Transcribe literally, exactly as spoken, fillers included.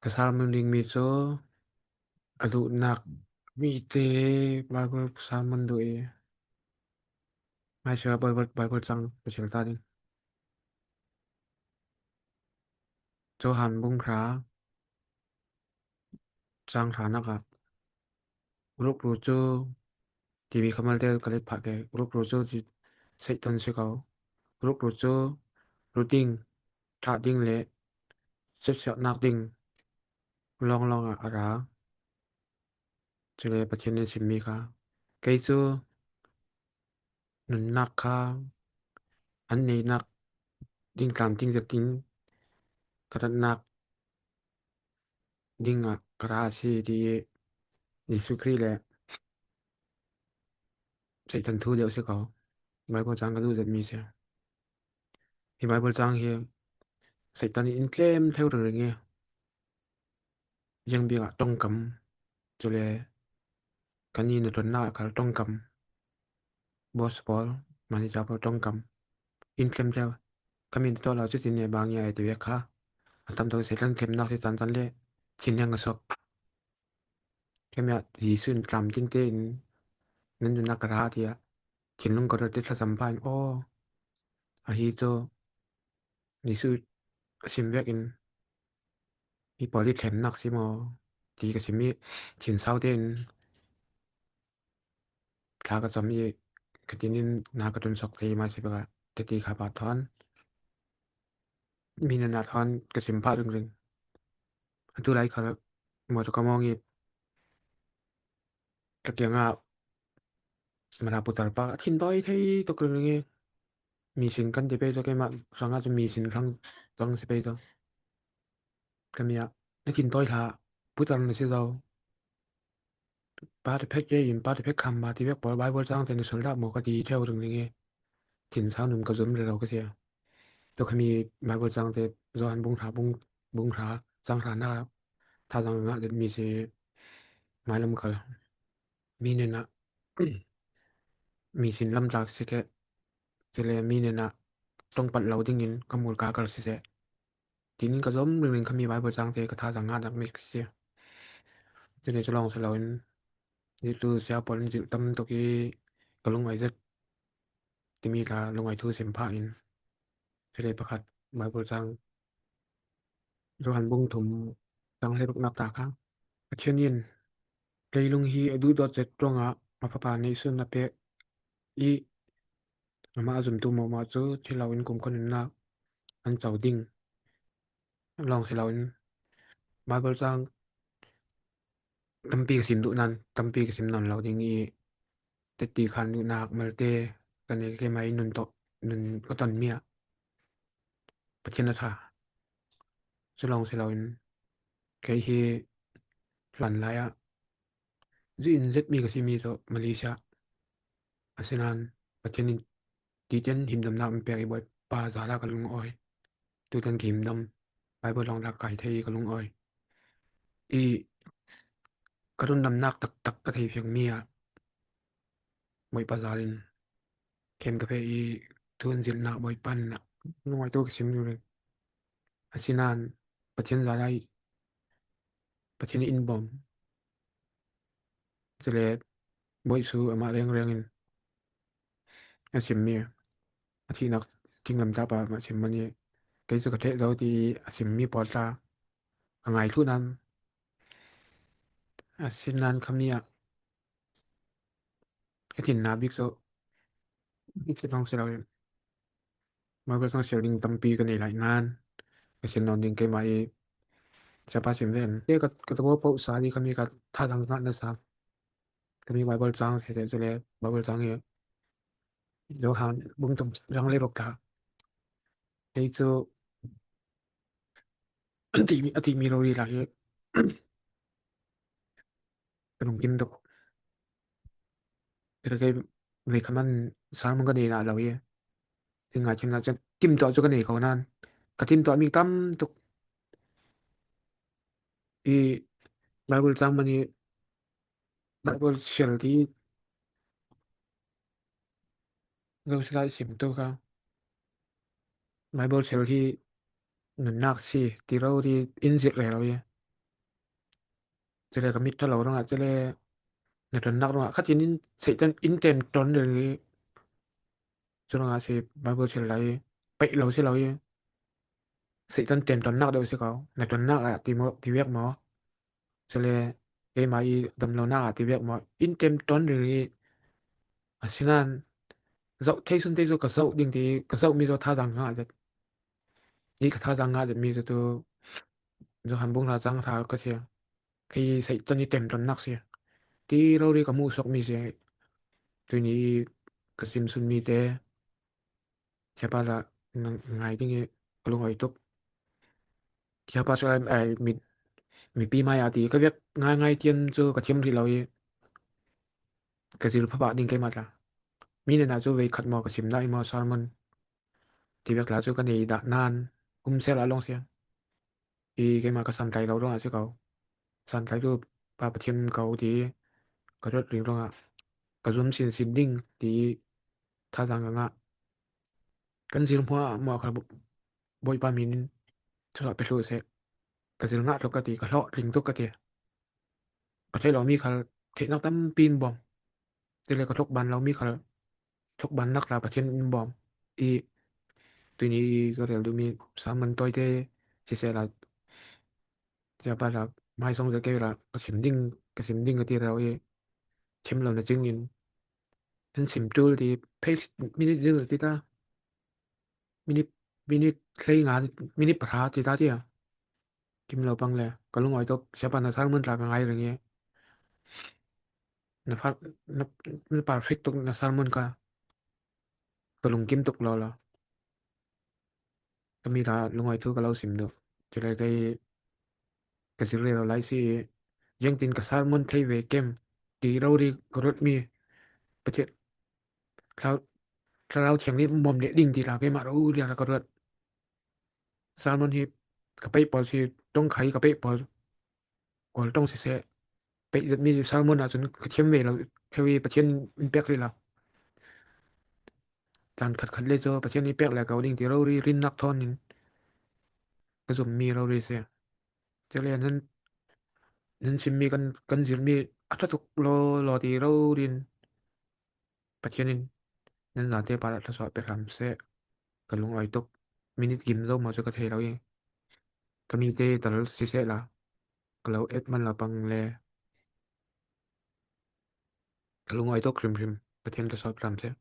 Ka sermon ding mi cu a duhnak mite Bible sermon duh i, maisu a Bible, Bible cang ka sil ta ding. Johan bung hra, cang hranak ah, rukru cu, timi kha malte ka let phah ke, rukru cu ci Satan si ko. Rukru cu ru ding, thah ding le siatsiatnak ding lawnglawng ah a ra. Cule Pathian in simmi kha, kei cu nunnak kha an neinak ding tlamtling zetin ka ratnak dingah ka ra a si, ti i Jesuh Khrih le Satan thu deuh si ko. Bible cang ka duh zetmi si. Hi Bible cang hi Satan in in tlem theu ringring i, ziangbik ah tongkam, cule kan i na tonnak ah khal tongkam, boss pawl, manager pawl tongkam, in tlem theu. Ka min tawh lo cutin ne bang ia e ti vek kha. A tam tawh Satan tlemnak si tantan le thinniang a suak. Kemia Jesuh in tlamtling tein nan nunnak ka ra, tiah thinlung ka rel te thlasam pa in aw, ahi cu Jesuh a sim vekin hi pawl i thlemnak si maw ti ka sim i, thinsau tein thla ka cam i, ka tinin na ka tun sok thei mah si bek a, teti kha pah thawn, mi nena thawn ka sim pah ringring. Atu lai khal mawtaw ka mawng i, ka kiangah mara putar pa a thin tawi thei tuk ringring i, mi sin kan ti pei tuk, keimah hrangah cu mi sin hrang cang si pei tuk. Ka mi ah, na thin tawi hlah, putar na si zo. Pa te phet kei in, pa te phet kham ma ti vek pawl Bible cang te na sulh dah maw ka ti theu ringring i, thinsau num ka zum rero ka si a. Tua kha mi Bible cang te Johan bung hra, bung, bung hra, cang hra na tha zang ngah zetmi si, mailam khal mi nena mi sin lamtlak si keh, cule mi nena tongpat lo dingin ka mul ka kal siseh, tinin ka zom ringring kha mi Bible cang te ka tha zang ngah dak mi ka si. Cule cu lawng si loin, zilh tu sia pawl in zilh tam tuk i, ka lungawi zet timi tla lungawi thu sim phah in, cule pakhat Bible cang, Johan bung thum, cang hleiruknak ta kha, Pathian in leilung hi a duhdawt zet ruangah a Fapa neihsun a pek i, amah a zumtu mahmah cu thi loin kumkhua nunnak an co ding. Lawng si loin Bible cang tampi ka sim duh nan, tampi ka sim nawn lo ding i, teti khan duhnak malte ka nei, keimah i nun tawh, nun ka tonmi ah Pathian a tha. Cu lawng si loin kei hi hlan lai ah zui in zetmi ka simi cu Malaysia. Asinain Pathian in titen himdamnak an pek i, Bawipa zara ka lungawi. Tuten kihimdam, Bible lawng lak kai thei i ka lungawi. I ka rundamnak taktak ka thei fiangmi ah Bawipa zarin khem ka pe i, thu an zilhnak Bawipa in ah lungawi tu ka sim ringring. Asinain Pathian zara i, Pathian in bawm, cule Bawipa amah rengreng in a simmi, a thihnak thinglam tapa mah sim man i, kei cu ka theh zo ti i a simmi pawl tla ka ngaihlut nan, asinain kha mi ah ka thinna bik cu bik si lawng si loin Bible cang sial ding tampi ka nei lai nan, ka sim nawn ding keimah i siapa sim ven te ka, ka tabaw poh sa ding kha mi ka tha dang ngah na sa. Ka mi Bible cang si te cule Bible cang hi Johan bung thum, cang hleiruk ta. Kei cu a timi, a timi rori lai hi ka lungkim tuk. Ka kei vei kha man sermon ka nei dah lo hi. Hi ngai thin nak cun timtuah cu ka nei ko nan, ka timtuah mi tam tuk. I Bible cang man i Bible sial ti Zosia i sim tu kha Bible sial hi nunnak si ti rori in zirh rero hi. Cule ka mit tha lo dongah, cule na tonnak dongah khatin in Satan in tem ton ding hi. Cu dongah si Bible sil lai, peih lo si lo hi. Satan tem tonnak deuh si ko, na tonnak ah ti maw, ti vek maw? Cule keimah i damlonak ah ti vek maw? In tem ton ding hi. Asinan zoh thei sun thei cu ka zoh ding ti, ka zoh mi zaw thazang ngah zet. I ka thazang ngah zet mi zaw tu Johan bung hla cang hra ka sia. Kei Satan i tem tonnak sia. Ti rori ka muhsuak mi sia. Tuni i ka sim sun mi te Siapa la ngai ding i ka lungoi tuk. Siapa su ai mi, mipi mai a ti ka vek ngaingai tian cu ka thiam rih lo i ka zil phabah ding keimah tla. Mi nena cu vei khat maw ka sim dah i maw sermon ti vek tla cu ka nei dah nan kum sel a long sia. I keimah ka santlai lo ruangah si ko. Santlai tu pa Pathian ko ti ka ruat ring ruangah ka zuam sinsin ding ti thazang ka ngah. Kan zil hmuahmuah kha Bawipa min in thuzawh pia thluh seh. Ka zil ngah tluk ka ti, ka hlawh tling tuk ka ti. Ka theih lo mi khal theihnak tampi in bawm. Cule ka thokban lo mi khal thokban nak la Pathian in bawm. I tuni i ka rel duhmi sermon tawite siseh la, siapa la mai song zet kei la ka sim ding, ka sim ding ka ti rau i thim lo na cingin an sim tul ti phei minit zing ti ta. Minit, minit hlei nga, minit pahra ti ta ti a. Kim lo pang le ka lungoi tuk siapa na sermon tla ka ngai ring i. Na perfect tuk na sermon ka ka lungkim tuk lo lo. Ka mi tla lungoi thu ka lo sim duh. Cule kei ka zil rih lo lai si i ziangtin ka sermon thei ve kem ti rori ka ruat mi Pathian Thlarau Thiang nih bawm leh ding ti tla keimah rori a ka ruat. Sermon hi ka peih pawl si tong khai ka peih pawl Kawl tong siseh peih zet mi sermon ah cun ka thiam ve lo. Theu i Pathian in pek rih lo. Caan khatkhat le cu Pathian i pek le ko ding ti rori rinnak thawn in ka zummi rori si. Cule nan, nan simmi kan, kan zirmi a ṭha tuk law law ti rori in Pathian in nan zate parah thluasuah pia hram seh. Ka lungoi tuk. Minit gim zo maw cu ka thei lo i ka mite tal siseh la ka lo et man lo pang le ka lungoi tuk hrimhrim. Pathian thluasuah pia hram seh.